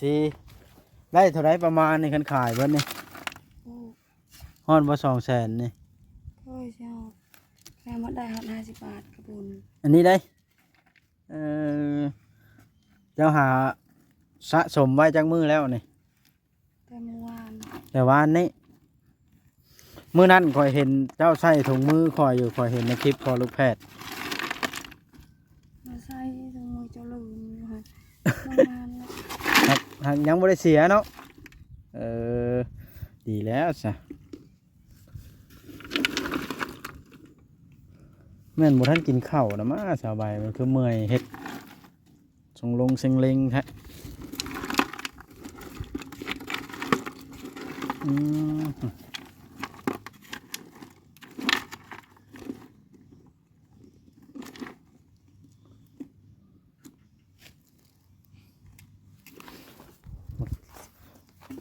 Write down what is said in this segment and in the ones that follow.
ຕິ ໄດ້ເທົ່າໃດປະມານນີ້ ຄັນຂາຍເບິດນີ້? ໂອ້ ຮອດບໍ່ສອງແສນນີ້? ໂອ້ຍ ຊິຮອດ ແມ່ໝົດໄດ້ຮອດຫ້າສິບບາດກະບຸນ. ອັນນີ້ໄດ໋ ເອີ ເຈົ້າຫາສະສົມໄວ້ຈັກມື້ແລ້ວນີ້? ແຕ່ມື້ວານ ແຕ່ວານນີ້. ມື້ນັ້ນຂ້ອຍເຫັນເຈົ້າໃສ່ຖົງມືຂ້ອຍຢູ່ ຂ້ອຍເຫັນໃນຄລິບພໍ່ລູກແພດ ມາໃສ່ຖົງມືເຈົ້າລືມຢູ່ຫັ້ນ ເມື່ອວານແຫຼະ. ຫາກ ຫາກຍັງບໍ່ໄດ້ເສຍເນາະ. ເອີ ດີແລ້ວຊະ. ແມ່ນບໍ່ທັນກິນເຂົ້ານະມາ ສາວໃບ ມັນຄືເມື່ອຍເຮັດ ຊົງລົງເຊັງເລັງແທ້. ອືມ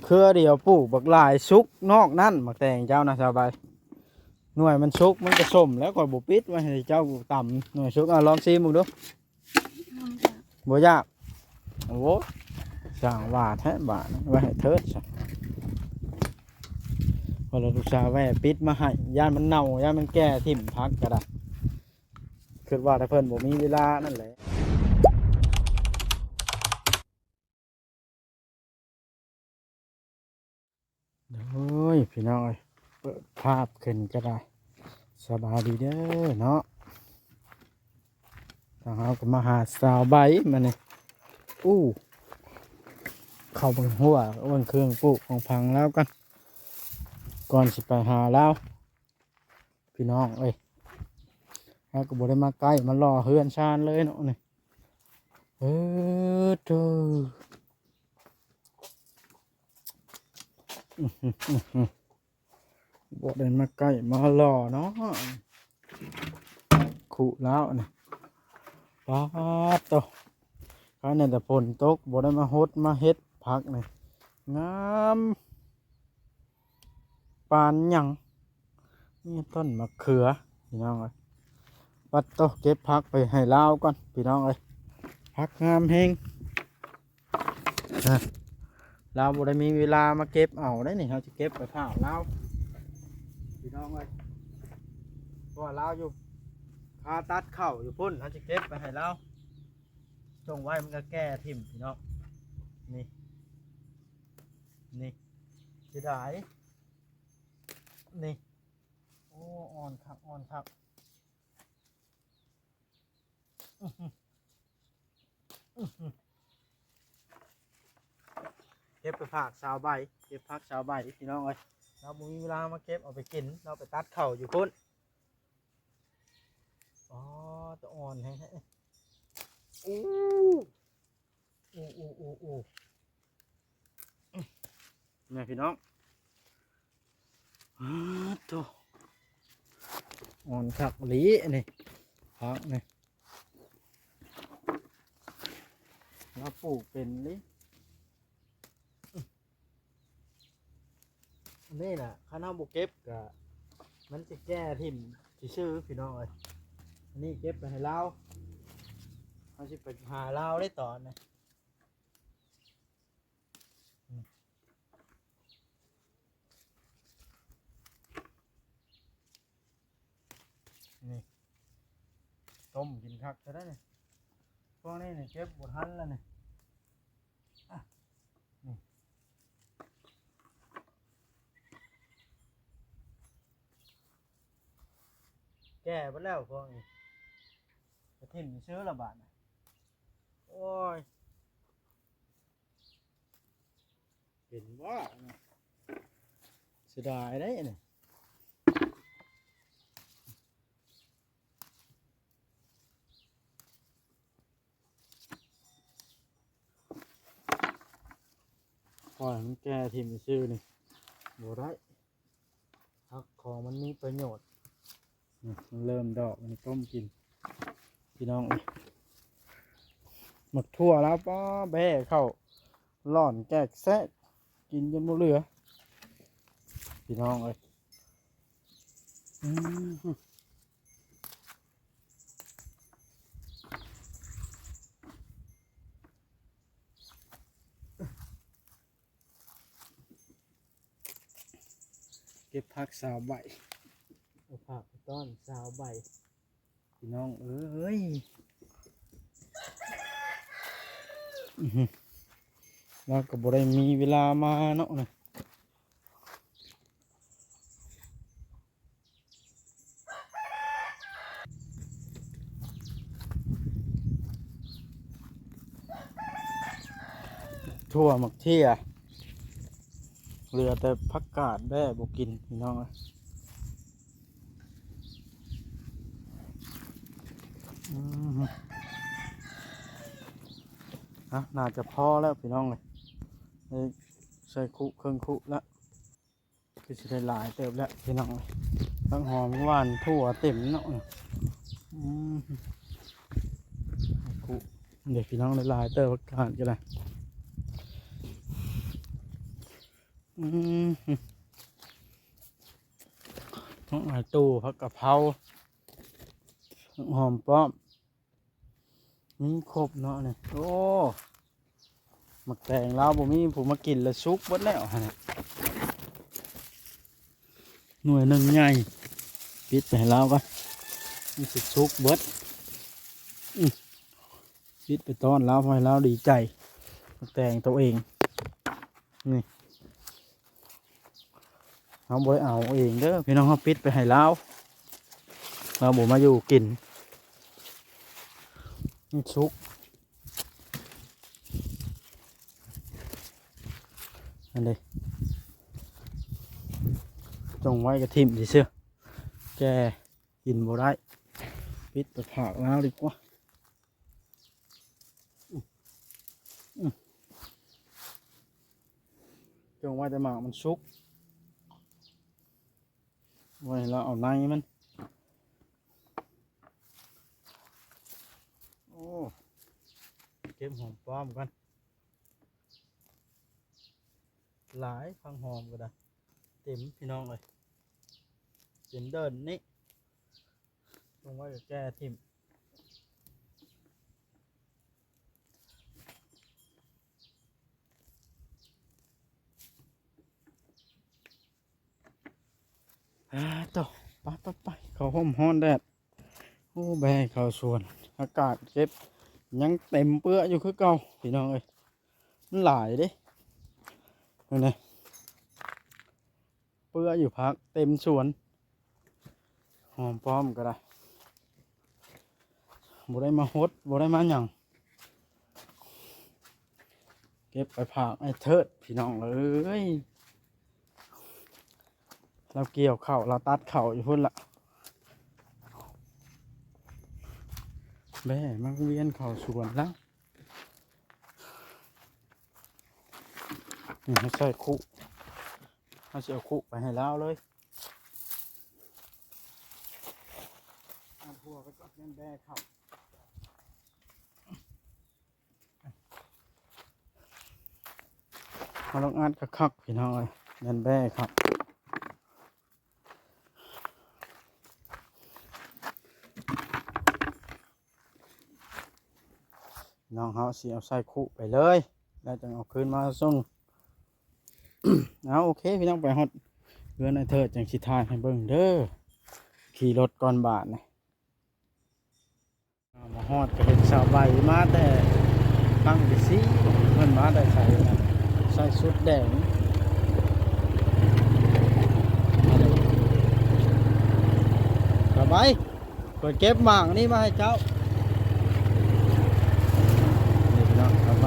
ເຄືອດຽວປູກບັກຫຼາຍ ສຸກນອກນັ້ນ ໝາກແຕງເຈົ້ານະ ສາວໃບ. ໜ່ວຍມັນສຸກ ມັນກະສົ້ມແລ້ວ ຂ້ອຍບໍ່ປິດໄວ້ໃຫ້ເຈົ້າຕຳ. ໜ່ວຍສຸກ ເອົາລອງຊີມເບິ່ງດູ. ບໍ່ຢາກ. ໂອ້ ຊ່າງວ່າແທ້ບາດ ໄວ້ໃຫ້ເທີດຊະ. ວ່າແລ້ວລູກສາວແວ່ປິດມາໃຫ້ ຢ້ານມັນເນົ່າ ຢ້ານມັນແກ່ຖິ້ມ ຜັກກະໄດ້. ຄິດວ່າແຕ່ເພິ່ນບໍ່ມີເວລານັ້ນແຫຼະ. ໂອ້ຍ ພີ່ນ້ອງເອີຍ ເປີດພາບຂຶ້ນກະໄດ້. ສະບາຍດີເດີເນາະ. ທາງເຮົາກະມາຫາສາວໃບມານີ້. ອູ້ ເຂົ້າເບິ່ງຮົ້ວ ເບິ່ງເຄື່ອງປູກຂອງພັງລາວກ່ອນ ກ່ອນຊິໄປຫາລາວ. ພີ່ນ້ອງເອີຍ ເຮົາກະບໍ່ໄດ້ມາໃກ້ມາຫຼໍ່ເຮືອນຊານເລີຍເນາະນີ້. ເອີ ໂທ້ ບໍ່ໄດ້ມາໃກ້ມາຫຼໍ່ເນາະ ຄຸລາວນີ້. ປາດໂທ້ ຄັນແມ່ນແຕ່ຝົນຕົກ ບໍ່ໄດ້ມາຫົດມາເຮັດຜັກນີ້ ງາມ ປານຫຍັງ. ນີ້ຕົ້ນມະເຂືອ ພີ່ນ້ອງເອີຍ. ປັດໂຕ ເກັບຜັກໄປໃຫ້ລາວກ່ອນ ພີ່ນ້ອງເອີຍ. ຜັກງາມແຮງ. ລາວບໍ່ໄດ້ມີເວລາມາເກັບເອົາໄດ໋ນີ້ ເຮົາຊິເກັບໄປຝາກລາວ ພີ່ນ້ອງເອີຍ. ເພາະວ່າລາວຢູ່ ຄາຕັດເຂົ້າຢູ່ພຸ້ນ ເຮົາຊິເກັບໄປໃຫ້ລາວ. ຈົ່ງໄວ້ມັນກະແກ່ຖິ້ມ ພີ່ນ້ອງ. ນີ້ ນີ້ ເສຍດາຍ. ນີ້ ໂອ້ ອ່ອນຄັກ ອ່ອນຄັກ. ເກັບໄປຝາກສາວໃບ ເກັບຜັກສາວໃບ ພີ່ນ້ອງເອີຍ. ລາວບໍ່ມີເວລາມາເກັບເອົາໄປກິນ ລາວໄປຕັດເຂົ້າຢູ່ພຸ້ນ. ອໍ ຕາອ່ອນແຮງ. ໂອ້ ໂອ້ ໂອ້ ໂອ້ ໂອ້ ນີ້ພີ່ນ້ອງ. ອາ ໂທ້ ອ່ອນຄັກອີ່ຫຼີອັນນີ້ ຜັກນີ້ ລາວປູກເປັນອີ່ຫຼີ. ອັນນີ້ນະ ຄັນເຮົາບໍ່ເກັບກະ ມັນຊິແກ່ຖິ້ມຊື່ໆ ພີ່ນ້ອງເອີຍ. ອັນນີ້ເກັບໄປໃຫ້ລາວ ເຮົາຊິໄປຫາລາວໄດ້ຕອນນີ້. ນີ້ ຕົ້ມກິນຄັກແທ້ໄດ໋ນີ້. ພວກນີ້ນີ້ເກັບບໍ່ທັນແລ້ວນີ້. ອ່ະ ນີ້ ແກ່ເບິດແລ້ວພວກນີ້ ໄປຖິ້ມຊື່ລະບາດນີ້. ໂອ້ຍ ເຫັນບໍ່ ເສຍດາຍເດ້ນີ້. ປ່ອຍໃຫ້ມັນແກ່ຖິ້ມຊື່ນີ້ ບໍ່ໄດ້ ຜັກຂອງມັນມີປະໂຫຍດ. ນີ້ ມັນເລີ່ມດອກ ມັນຕົ້ມກິນ ພີ່ນ້ອງເອີຍ. ໝາກຖົ່ວລາວ ປ້າ ແບ້ເຂົ້າ ຫຼອນແກກແຊກ ກິນຈົນບໍ່ເຫຼືອ ພີ່ນ້ອງເອີຍ. ອືມ. ເກັບຜັກຊາວໃບ ເອົາຜັກໄປຕ້ອນຊາວໃບ ພີ່ນ້ອງເອີຍ. ອືຫື ລາວກໍບໍ່ໄດ້ມີເວລາມາເນາະ. ຖົ່ວໝາກເທຍ ເຫຼືອແຕ່ຜັກກາດແບ້ບໍ່ກິນ ພີ່ນ້ອງເອີຍ. ອືມ ອ່ະ ໜ້າຈະພໍແລ້ວ ພີ່ນ້ອງເອີຍ ໄດ້ໃສ່ຄຸເຄິ່ງຄຸແລ້ວ. ຄືຊິໄດ້ຫຼາຍເຕີບແລ້ວພີ່ນ້ອງ ຜັກຫອມຫວານຖົ່ວເຕັມເນາະ. ອືມ ຄຸເດ້ພີ່ນ້ອງ ໄດ້ຫຼາຍເຕີບ ຜັກກາດກໍໄດ້. ອືມ ຜັກຫວານຖົ່ວ ຜັກກະເພົາ ຜັກຫອມປ້ອມ. ມີຄົບເນາະນີ້. ໂອ້ ໝາກແຕງລາວບໍ່ມີຜູ້ມາກິນ ລະສຸກເບິດແລ້ວຫັ້ນນະ. ໜ່ວຍໜຶ່ງໃຫຍ່ ປິດໄປໃຫ້ລາວກ່ອນ ມັນຊິສຸກເບິດ. ອື ປິດໄປຕ້ອນລາວ ໃຫ້ລາວດີໃຈ. ໝາກແຕງໂຕເອງນີ້ ເຮົາບໍ່ໄດ້ເອົາເອງເດີພີ່ນ້ອງ ເຮົາປິດໄປໃຫ້ລາວ ລາວບໍ່ມາຢູ່ກິນ. ມັນສຸກ ອັນນີ້ ຈົ່ງໄວ້ກໍຖິ້ມຊື່ໆ ແກ່ກິນບໍ່ໄດ້ ປິດໄປຝາກລາວດີກວ່າ. ອືມ ຈົ່ງໄວ້ແຕ່ໝາກມັນສຸກ ໄວ້ໃຫ້ລາວເອົາໃນມັນ. ໂອ້ ເກັບຫອມປ້ອມກ່ອນ ຫຼາຍ ຜັກຫອມກໍໄດ້ ເຕັມພີ່ນ້ອງເອີຍ ເຕັມເດີ່ນນີ້. ລົງໄວ້ກໍແກ່ຖິ້ມ. ອາ ໂຕ ໄປໆໆ ເຂົ້າຮົ່ມຮ້ອນແດດ. ໂອ້ ແບເຂົ້າສວນ ອາກາດເກັບ ຍັງເຕັມເປື້ອຢູ່ຄືເກົ່າ ພີ່ນ້ອງເອີຍ ມັນຫຼາຍເດ້ ເບິ່ງແດ່. ເປື້ອຢູ່ຜັກເຕັມສວນ ຫອມປ້ອມກໍໄດ້ ບໍ່ໄດ້ມາຫົດ ບໍ່ໄດ້ມາຫຍັງ ເກັບໄປຝາກອ້າຍເທີດ ພີ່ນ້ອງເອີຍ. ລາວກ່ຽວເຂົ້າ ລາວຕັດເຂົ້າຢູ່ພຸ້ນລະ ແບມາວຽນເຂົ້າສວນລາວ. ນີ້ ເຮົາໃສ່ຄຸ ເຮົາຊິເອົາຄຸໄປໃຫ້ລາວເລີຍ. ເອົາຫົວໄປກ່ອນ ແມ່ນແບເຂົ້າ. ເຮົາຕ້ອງອັດຄັກໆ ພີ່ນ້ອງເອີຍ ແມ່ນແບເຂົ້າ. ນ້ອງເຮົາຊິເອົາໃສ່ຄຸໄປເລີຍ ແລ້ວຈັ່ງເອົາຄືນມາສົ່ງ. ເອົາ ໂອເຄ ພີ່ນ້ອງ ໄປຮອດເຮືອນອ້າຍເທີດຈັ່ງຊິຖ່າຍໃຫ້ເບິ່ງເດີ. ຂີ່ລົດກ່ອນບາດນີ້ ມາຮອດກໍເຫັນສາວໃບມາແຕ່ຝັ່ງເດຊີ ເພິ່ນມາແຕ່ໃສນະ ໃສ່ຊຸດແດງ. ສາວໃບ ຂ້ອຍເກັບໝາກນີ້ມາໃຫ້ເຈົ້າ. ນີ້ພີ່ນ້ອງ ສາວໃບ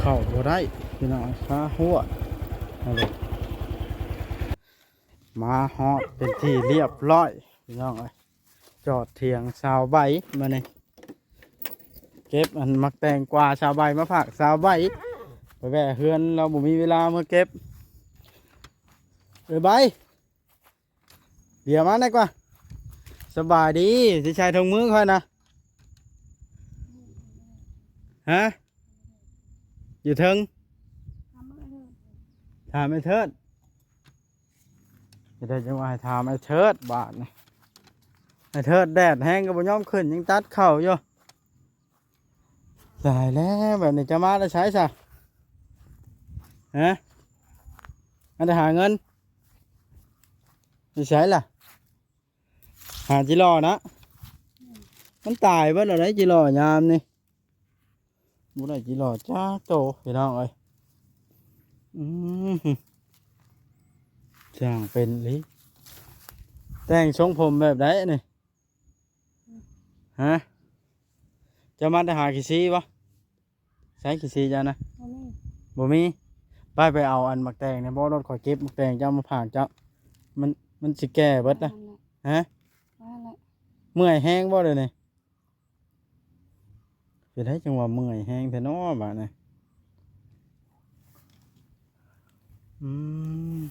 ເຂົ້າບໍ່ໄດ້ ພີ່ນ້ອງ ຄາຫົວ. ມາຮອດເປັນທີ່ລຽບຮ້ອຍ ພີ່ນ້ອງເອີຍ ຈອດຖຽງສາວໃບມານີ້ ເກັບອັນໝາກແຕງກວາສາວໃບມາຝາກສາວໃບ. ໄປແວ່ເຮືອນລາວ ບໍ່ມີເວລາມາເກັບ. ເອີ ໃບ ດຽວມາແດ່ກວ່າ. ສະບາຍດີ ຊິໃສ່ຖົງມືຂ້ອຍນະ ຮະ ຢູ່ເທິງ ຖາມໄອ້ເທີດ. ຈະໄດ້ຈັ່ງວ່າໃຫ້ຖາມໄອ້ເທີດບາດນີ້. ອ້ເທີດ ແດດແຮງກໍບໍ່ຍອມຂຶ້ນ ຍັງຕັດເຂົ້າຢູ່. ຕາຍແລ້ວ ແບບນີ້ຈະມາແຕ່ໃສຊະ? ຮະ? ມາແຕ່ຫາເງິນ? ຢູ່ໃສລະ? ຫາຈິຫຼໍ້ນະ? ມັນຕາຍເບິດແລ້ວໃດ໋ ຈິຫຼໍ້ຍາມນີ້. ບໍ່ໄດ້ຈີຫຼໍ້ຈັກໂຕພີ່ນ້ອງເອີຍ. ອືມ ຊ່າງເປັນອີ່ຫຼີ. ແຕ່ງຊົງຜົມແບບໃດນີ້? ຮະ? ເຈົ້າມາແຕ່ຫາຂີ້ຊີ້ບໍ່? ໃສຂີ້ຊີ້ເຈົ້ານະ? ບໍ່ມີ ບໍ່ມີ. ໄປ ໄປເອົາອັນໝາກແຕງນີ້ບໍ່ ລົດຂ້ອຍເກັບໝາກແຕງເຈົ້າມາຝາກເຈົ້າ. ມັນ ມັນຊິແກ່ເບິດລະ. ນັ້ນແຫຼະ ຮະ? ນັ້ນແຫຼະ. ເມື່ອຍແຮງບໍ່ດຽວນີ້? ເປັນໃດຈັ່ງວ່າເມື່ອຍແຮງແທ້ນໍບາດນີ້? ອືມ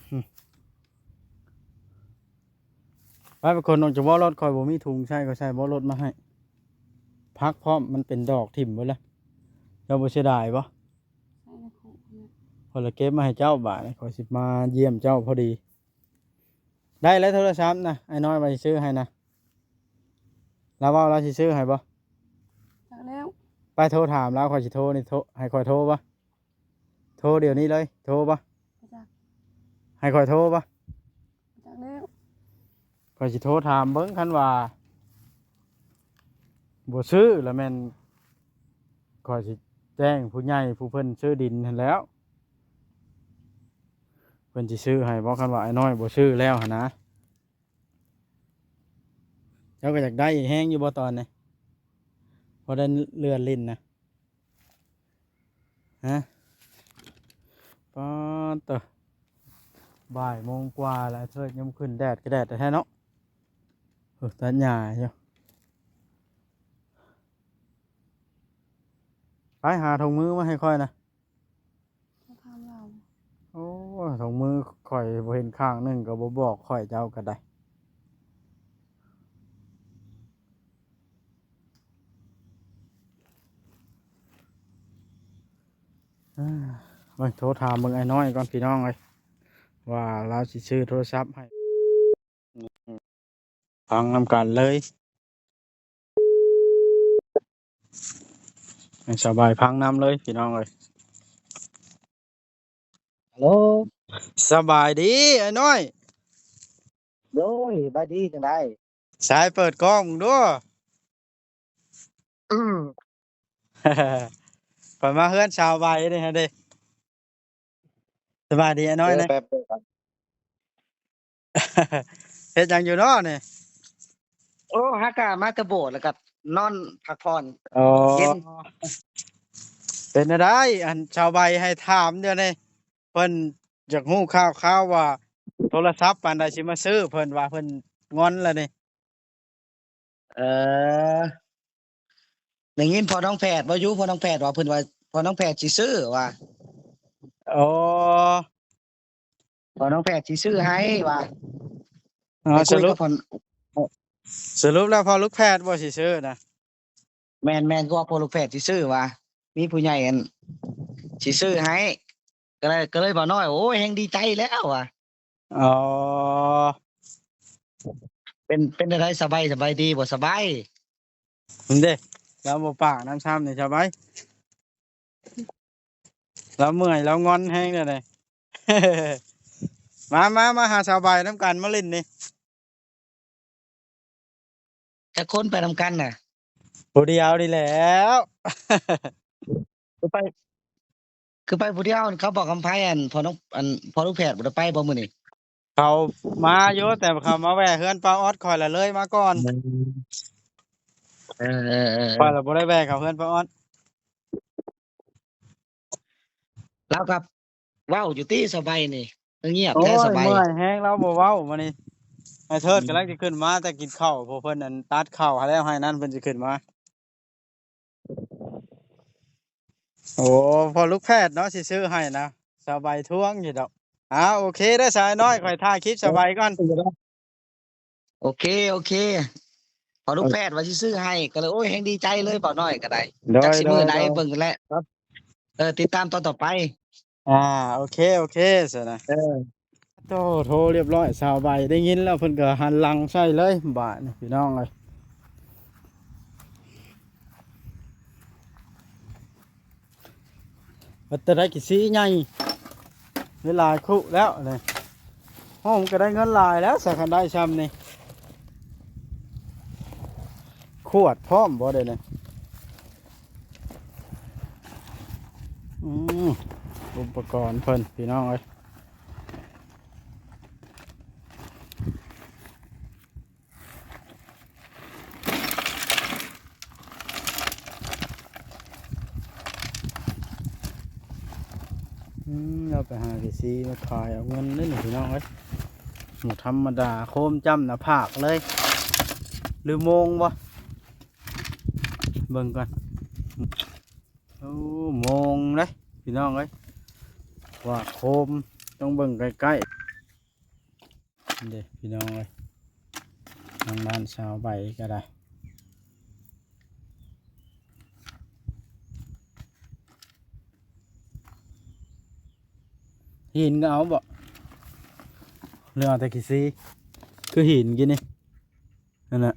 ໄປ ໄປຂົນອອກຈາກບໍ່ລົດ ຂ້ອຍບໍ່ມີຖົງໃສ່ ຂ້ອຍໃສ່ບໍ່ລົດມາໃຫ້. ຜັກພ້ອມ ມັນເປັນດອກຖິ້ມເບິດລະ. ເຈົ້າບໍ່ເສຍດາຍບໍ່? ໃສ່ໃນຄຸ ຂ້ອຍລະເກັບມາໃຫ້ເຈົ້າ ບາດນີ້ຂ້ອຍຊິມາຢ້ຽມເຈົ້າພໍດີ. ໄດ້ແລ້ວໂທລະສັບນະ ອ້າຍນ້ອຍວ່າຊິຊື້ໃຫ້ນະ. ລາວເວົ້າລາວຊິຊື້ໃຫ້ບໍ່? ຈັກແລ້ວ. ໄປໂທຖາມລາວ ຂ້ອຍຊິໂທນີ້ ໂທ ໃຫ້ຂ້ອຍໂທບໍ່? ໂທດຽວນີ້ເລີຍ ໂທບໍ່? ບໍ່ຈັກ. ໃຫ້ຂ້ອຍໂທບໍ່? ບໍ່ຈັກແລ້ວ. ຂ້ອຍຊິໂທຖາມເບິ່ງ ຄັນວ່າບໍ່ຊື້ລະແມ່ນຂ້ອຍຊິແຈ້ງຜູ້ໃຫຍ່ຜູ້ເພິ່ນຊື້ດິນຫັ້ນແຫຼ້ວ ເພິ່ນຊິຊື້ໃຫ້ບໍ່ ຄັນວ່າອ້າຍນ້ອຍບໍ່ຊື້ແລ້ວຫັ້ນນະ. ເຈົ້າກໍຢາກໄດ້ແຮງຢູ່ບໍ່ຕອນນີ້? ພໍໄດ້ເລື່ອນຫຼິ້ນນະ. ຮະ? ປາດເຕີ ບ່າຍໂມງກວ່າແລ້ວ ເທີດຍັງບໍ່ຂຶ້ນ ແດດກໍແດດແທ້ໆເນາະ. ເອີ ຕັດຫຍ້າຢູ່. ໄປຫາຖົງມືມາໃຫ້ຂ້ອຍນະ. ຖາມລາວ. ໂອ້ ຖົງມືຂ້ອຍບໍ່ເຫັນຂ້າງໜຶ່ງກໍບໍ່ບອກຂ້ອຍ ເຈົ້າກໍໄດ້. ເບິ່ງ ໂທຖາມເບິ່ງອ້າຍນ້ອຍກ່ອນພີ່ນ້ອງເອີຍ ວ່າລາວຊິຊື້ໂທລະສັບໃຫ້. ຟັງນຳກັນເລີຍ ໃຫ້ສາວໃບຟັງນຳເລີຍພີ່ນ້ອງເອີຍ. ຮັລໂຫຼ ສະບາຍດີອ້າຍນ້ອຍ. ໂດຍ ສະບາຍດີ ຈັ່ງໃດ? ສາຍເປີດກ້ອງເບິ່ງດູ. ອືມ ຂ້ອຍມາເຮືອນສາວໃບນີ້ຫັ້ນເດ້. ສະບາຍດີອ້າຍນ້ອຍນະ. ເອີ ແປັບ ເຮັດຫຍັງຢູ່ເນາະນີ້? ໂອ້ ຫາກະມາແຕ່ໂບດ ແລ້ວກະນອນພັກຜ່ອນ. ອໍ ເປັນແນວໃດ? ອັນ ຊາວໃບໃຫ້ຖາມດຽວນີ້ ເພິ່ນຢາກຮູ້ຂ່າວໆວ່າໂທລະສັບປານໃດຊິມາຊື້ ເພິ່ນວ່າເພິ່ນງອນແລ້ວນີ້. ເອີ ໄດ້ຍິນພໍ່ນ້ອງແພດເວົ້າຢູ່ ພໍ່ນ້ອງແພດວ່າ ເພິ່ນວ່າພໍ່ນ້ອງແພດຊິຊື້ວ່າ. ອໍ ພໍ່ນ້ອງແພດຊິຊື້ໃຫ້ວ່າ. ອໍ ໄດ້ຄຸຍກັບພໍ່ ສະຫຼຸບ ສະຫຼຸບແລ້ວພໍ່ລູກແພດບໍ່ຊິຊື້ນະ? ແມ່ນໆ ຄືວ່າພໍ່ລູກແພດຊິຊື້ວ່າ ມີຜູ້ໃຫຍ່ອັນຊິຊື້ໃຫ້ ກໍເລີຍ ກໍເລີຍ ບ່າວນ້ອຍ ໂອ້ຍ ແຮງດີໃຈແລ້ວວ່າ. ອໍ ເປັນ ເປັນແນວໃດ ສະບາຍ ສະບາຍດີບໍ່? ສະບາຍ. ເດ້ ລາວບໍ່ປາກນຳຊ້ຳນີ້ ສະບາຍ. ລາວເມື່ອຍ ລາວງອນແຮງແລ້ວນີ້. ມາ ມາ ມາຫາສາວໃບນຳກັນ ມາຫຼິ້ນນີ້. ຈັກຄົນໄປນຳກັນນະ? ຜູ້ດຽວນີ້ແຫຼ້ວ. ຄືໄປ ຄືໄປຜູ້ດຽວ? ເຂົາບອກຄຳໄພ ອັນ ພໍ່ນ້ອງ ອັນ ພໍ່ລູກແພດບໍ່ໄດ້ໄປບໍ່ມື້ນີ້? ເຂົາມາຢູ່ ແຕ່ເຂົາມາແວ່ເຮືອນປ້າອອດ ຂ້ອຍລະເລີຍມາກ່ອນ. ອືມ ເອີໆໆໆ ຂ້ອຍລະບໍ່ໄດ້ແວ່ເຂົ້າເຮືອນປ້າອອດ. ລາວກໍເວົ້າຢູ່ຕິ ສະບາຍນີ້ ຄືງຽບແທ້ ສະບາຍ. ໂອ້ຍ ເມື່ອຍແຮງ ລາວບໍ່ເວົ້າມື້ນີ້. ອ້າຍເທີດ ອືມ ກຳລັງຊິຂຶ້ນມາແຕ່ກິນເຂົ້າ ພວກເພິ່ນອັນຕັດເຂົ້າໃຫ້ແລ້ວ ໃຫ້ນັ້ນ ເພິ່ນຊິຂຶ້ນມາ. ໂອ້ ພໍ່ລູກແພດເນາະ ຊິຊື້ໃຫ້ນະ ສະບາຍທວງຢູ່ດອກ. ອ່າ ໂອເຄເດີ ສາຍນ້ອຍ ຂ້ອຍຖ່າຍຄລິບສະບາຍກ່ອນ. ໂອເຄ ໂອເຄ ພໍ່ລູກແພດວ່າຊິຊື້ໃຫ້ ກໍເລີຍ ໂອ້ຍ ແຮງດີໃຈເລີຍ ບ່າວນ້ອຍກໍໄດ້. ໂດຍ ຈັກຊິມື້ໃດ ໂດຍ ເບິ່ງແຫຼະ. ເອີ ຕິດຕາມຕອນຕໍ່ໄປ. ອ່າ ໂອເຄ ໂອເຄ ຊັ້ນນະ. ເອີ. ໂອ້ ໂທຮຽບຮ້ອຍ ສາວໃບໄດ້ຍິນແລ້ວ ເພິ່ນກໍຫັນຫຼັງໃສ່ເລີຍ ບາດນີ້ພີ່ນ້ອງເອີຍ. ວ່າແຕ່ໄດ້ຂີ້ຊີ້ໃຫຍ່ ໄດ້ຫຼາຍຄຸແລ້ວນີ້. ໂອ້ ມັນກໍໄດ້ເງິນຫຼາຍແລ້ວ ສາຄັນໄດ້ຊ່ຳນີ້. ຂວດພ້ອມບໍ່ເດ້ນີ້? ອືມ ອຸປະກອນເພິ່ນ ພີ່ນ້ອງເອີຍ. ອືມ ລາວໄປຫາຂີ້ຊີ້ມາຂາຍເອົາເງິນເດ້ນີ້ ພີ່ນ້ອງເອີຍ. ບໍ່ທຳມະດາ ໂຄມຈ້ຳໜ້າຜາກເລີຍ ຫຼືໂມງບໍ່? ເບິ່ງກ່ອນ. ໂອ້ ໂມງເດ້ພີ່ນ້ອງເອີຍ ວ່າໂຄມ ຕ້ອງເບິ່ງໃກ້ໆ. ນີ້ເດ້ພີ່ນ້ອງເອີຍ ທາງບ້ານສາວໃບກໍໄດ້. ຫີນກໍເອົາບໍ່ ຫຼືເອົາແຕ່ຂີ້ຊີ້? ຄືຫີນກີ້ນີ້ ນັ້ນນະ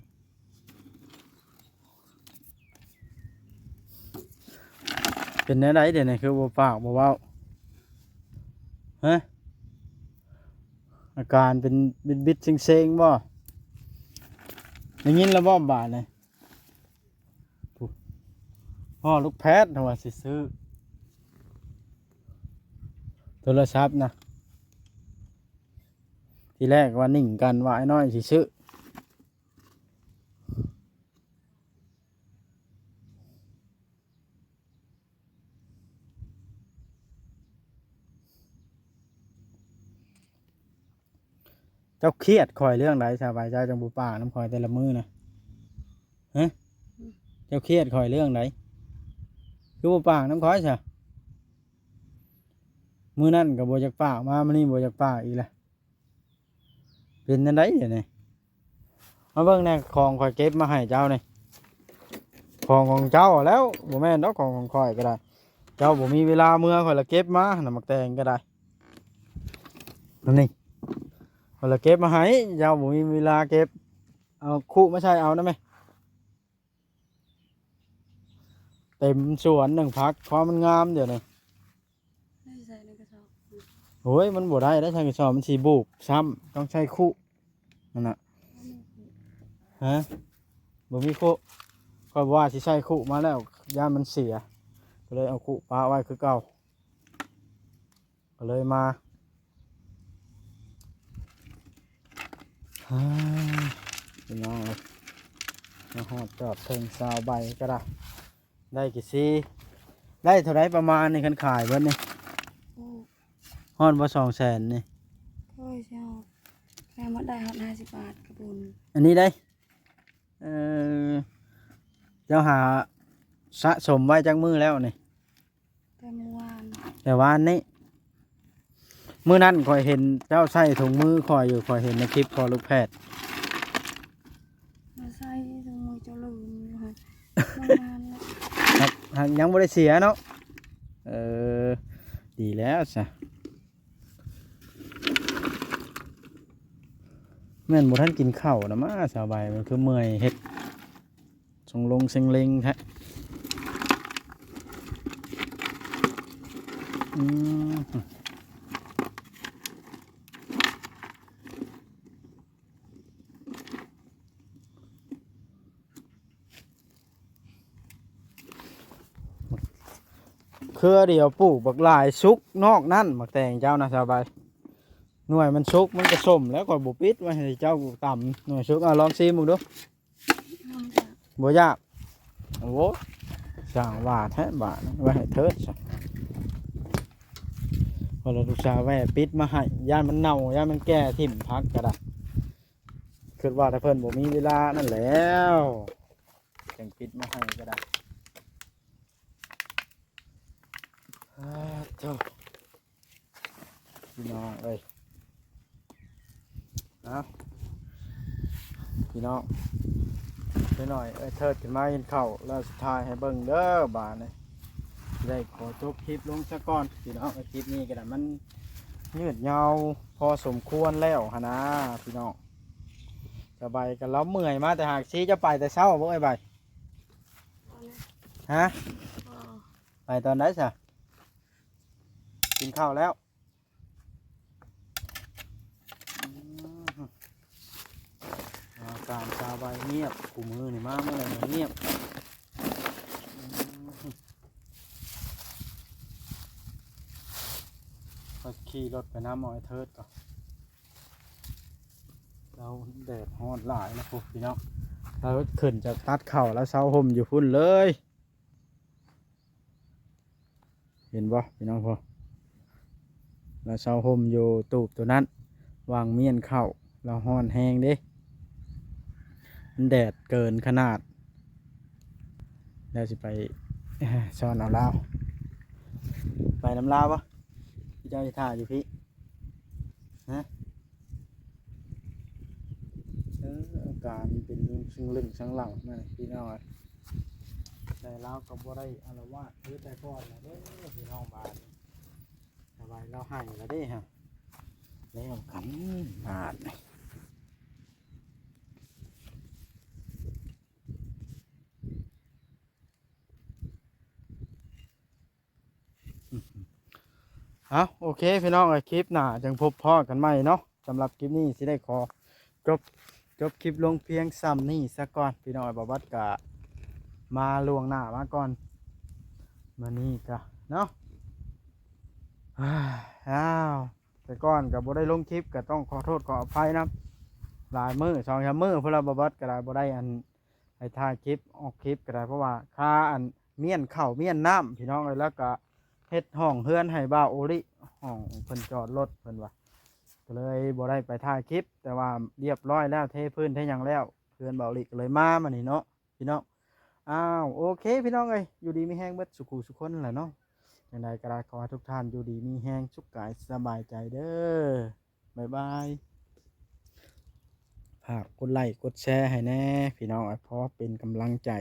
ເປັນແນວໃດດຽວນີ້ ຄືບໍ່ປາກບໍ່ເວົ້າ? ຮະ? ອາການເປັນບິດໆເຊັງໆບໍ່? ໄດ້ຍິນແລ້ວບໍ່ບາດນີ້? ພໍ່ລູກແພດວ່າຊິຊື້ໂທລະສັບນະ ທີແລກວ່ານິ່ງກັນວ່າອ້າຍນ້ອຍຊິຊື້. ເຈົ້າຄຽດຂ້ອຍເລື່ອງໃດ ສາວໃບ ເຈົ້າຈັ່ງບໍ່ປາກນຳຂ້ອຍແຕ່ລະມື້ນະ? ຮະ? ເຈົ້າຄຽດຂ້ອຍເລື່ອງໃດ ຄືບໍ່ປາກນຳຂ້ອຍຊະ? ມື້ນັ້ນກໍບໍ່ຢາກປາກ ມາມື້ນີ້ບໍ່ຢາກປາກອີກລະ. ເປັນຈັ່ງໃດດຽວນີ້? ມາເບິ່ງແດ່ ຂອງຂ້ອຍເກັບມາໃຫ້ເຈົ້ານີ້ ຂອງຂອງເຈົ້າແລ້ວ ບໍ່ແມ່ນດອກ ຂອງຂອງຂ້ອຍກໍໄດ້. ເຈົ້າບໍ່ມີເວລາເມືອ ຂ້ອຍລະເກັບມານຳ ໝາກແຕງກໍໄດ້. ອັນນີ້ ຂ້ອຍລະເກັບມາໃຫ້ ເຈົ້າບໍ່ມີເວລາເກັບ. ເອົາຄຸມາໃສ່ເອົານຳແມ. ເຕັມສວນໜຶ່ງພັກ ຄວາມມັນງາມດຽວນີ້. ໄດ້ໃສ່ໃນກະສອບ. ໂອ້ຍ ມັນບໍ່ໄດ້ ໄດ້ໃສ່ກະສອບ ມັນຊິບູບຊ້ຳ ຕ້ອງໃສ່ຄຸ ນັ້ນນະ. ຮະ? ບໍ່ມີຄຸ ຂ້ອຍວ່າຊິໃສ່ຄຸມາແລ້ວ ຢ້ານມັນເສຍ ກໍເລີຍເອົາຄຸປະໄວ້ຄືເກົ່າ. ກໍເລີຍມາ ອ່າ ພີ່ນ້ອງເອີຍ ມາຮອດຈອດເທິງຊາວໃບກໍໄດ້ ໄດ້ກີ່ຊີ ໄດ້ເທົ່າໃດປະມານນີ້ ຄັນຂາຍເບິດນີ້? ໂອ້ ຮອດບໍ່ສອງແສນນີ້? ໂອ້ຍ ຊິຮອດ ແຕ່ໝົດໄດ້ຮອດຫ້າສິບບາດກະບຸນ ອັນນີ້ໄດ໋. ເອີ ເຈົ້າຫາສະສົມໄວ້ຈັກມື້ແລ້ວນີ້? ແຕ່ມື້ວານ ແຕ່ວານນີ້ ມື້ນັ້ນຂ້ອຍເຫັນເຈົ້າໃສ່ຖົງມືຂ້ອຍຢູ່ ຂ້ອຍເຫັນໃນຄລິບພໍ່ລູກແພດ ມາໃສ່ຖົງມືເຈົ້າລືມຢູ່ຫັ້ນ ມັນນານແລ້ວ ຫາກ ຫາກຍັງບໍ່ໄດ້ເສຍເນາະ. ເອີ ດີແລ້ວຊະ ແມ່ນບໍ່ທັນກິນເຂົ້ານະມາ ສາວໃບ ມັນຄືເມື່ອຍເຮັດ ຊົງລົງເຊັງເລັງແທ້ ອືມ. ເຄືອດຽວປູກບັກຫຼາຍ ສຸກນອກນັ້ນ ໝາກແຕງເຈົ້ານະ ສາວໃບ ໜ່ວຍມັນສຸກ ມັນກະສົ້ມແລ້ວ ຂ້ອຍບໍ່ປິດໄວ້ໃຫ້ເຈົ້າຕຳ ໜ່ວຍສຸກ ເອົາລອງຊີມເບິ່ງດູ. ບໍ່ຢາກ ໂອ້ ຊ່າງວ່າແທ້ບາດ ໄວ້ໃຫ້ເທີດຊະ ວ່າແລ້ວລູກສາວແວ່ປິດມາໃຫ້ ຢ້ານມັນເນົ່າ ຢ້ານມັນແກ່ຖິ້ມ ຜັກກະໄດ້ ຄິດວ່າແຕ່ເພິ່ນບໍ່ມີເວລານັ້ນແລ້ວ ຈັ່ງປິດມາໃຫ້ກະໄດ້. ອ້າ ໂທ້ ພີ່ນ້ອງເອີຍ ເອົາ ພີ່ນ້ອງ ເດີໜ່ອຍ ເອີຍເທີດຂຶ້ນມາກິນເຂົ້າແລ້ວ ຊິຖ່າຍໃຫ້ເບິ່ງເດີ ບາດນີ້ ໄດ້ຂໍຈົບຄລິບລົງຊະກ່ອນ ພີ່ນ້ອງເອີຍ ຄລິບນີ້ກະໄດ້ ມັນຍືດຍາວ ພໍສົມຄວນແລ້ວຫັ້ນນາພີ່ນ້ອງ. ສະບາຍກໍລາວເມື່ອຍມາແຕ່ຫາກຊີ. ເຈົ້າໄປແຕ່ເຊົ້າບໍ່ເອີຍ ບາຍ? ຮະ? ໄປຕອນໃດຊະ? ກິນເຂົ້າແລ້ວ? ອືມ ອາການຊາວໃບງຽບ ຄູ່ມື້ນີ້ມາມື້ໃດກໍງຽບ. ອືມ ຂ້ອຍຂີ່ລົດໄປນຳເອົາໄອ້ເທີດກ່ອນ. ລາວແດດຮ້ອນຫຼາຍນະພຸ້ນພີ່ນ້ອງ. ລາວຂຶ້ນຈາກຕັດເຂົ້າ ລາວເຊົາຮົ່ມຢູ່ພຸ້ນເລີຍ. ເຫັນບໍ່ພີ່ນ້ອງ? ພຸ້ນ ລາວເຊົາຮົ່ມຢູ່ຕູບໂຕນັ້ນ ວາງມ້ຽນເຂົ້າ. ລາວຮ້ອນແຮງເດ້ ມັນແດດເກີນຂະໜາດ. ແລ້ວຊິໄປຊ້ອນເອົາລາວ ໄປນຳລາວບໍ່? ເຈົ້າຊິຖ້າຢູ່ພີ້ ຮະ? ເອີ ອາການເປັນເລື່ອງເຊິ່ງເລື່ອງຊັງຫຼັງນະພີ່ນ້ອງເອີຍ. ແຕ່ລາວກໍບໍ່ໄດ້ອາລະວາດຄືແຕ່ກ່ອນແລ້ວເດີພີ່ນ້ອງ. ບາດນີ້ ສະບາຍລາວໃຫ້ແລ້ວເດ້ຮະ. ແລ້ວກັນບາດນີ້. ເອົາ ໂອເຄພີ່ນ້ອງເອີຍ ຄລິບໜ້າຈັ່ງພົບພໍ້ກັນໃໝ່ເນາະ. ສຳລັບຄລິບນີ້ຊິໄດ້ຂໍຈົບ ຈົບຄລິບລົງພຽງສ່ຳນີ້ສາກ່ອນພີ່ນ້ອງເອີຍ. ບ່າວບັດກະມາລ່ວງໜ້າມາກ່ອນ ມື້ນີ້ກະເນາະ. ອ້າວ ແຕ່ກ່ອນກະບໍ່ໄດ້ລົງຄລິບ ກະຕ້ອງຂໍໂທດຂໍອະໄພນຳ. ຫຼາຍມື້ ສອງສາມມື້ພຸ້ນລະ ບ່າວບັດກະໄດ້ບໍ່ໄດ້ອັນ ໄປຖ່າຍຄລິບ ອອກຄລິບກໍໄດ້ ເພາະວ່າຄາອັນມ້ຽນເຂົ້າມ້ຽນນ້ຳພີ່ນ້ອງເອີຍ. ແລ້ວກໍເຮັດຫ້ອງເຮືອນໃຫ້ບ່າວໂອລິ ຫ້ອງເພິ່ນຈອດລົດເພິ່ນວ່າ ກໍເລີຍບໍ່ໄດ້ໄປຖ່າຍຄລິບ. ແຕ່ວ່າລຽບຮ້ອຍແລ້ວ ເທພື້ນເທຫຍັງແລ້ວ ເຮືອນບ່າວໂອລິກໍເລີຍມາມື້ນີ້ເນາະພີ່ນ້ອງ. ອ້າວ ໂອເຄພີ່ນ້ອງເອີຍ ຢູ່ດີມີແຮງເບິດສູ່ຜູ້ສູ່ຄົນແຫຼະເນາະ. ຈັ່ງໃດກໍໄດ້ ຂໍໃຫ້ທຸກທ່ານຢູ່ດີມີແຮງ ສຸກກາຍສະບາຍໃຈເດີ. ບາຍບາຍ. ຝາກກົດໄລ້ກົດແຊໃຫ້ແດ່ພີ່ນ້ອງ ໃຫ້ພໍເປັນກຳລັງໃຈ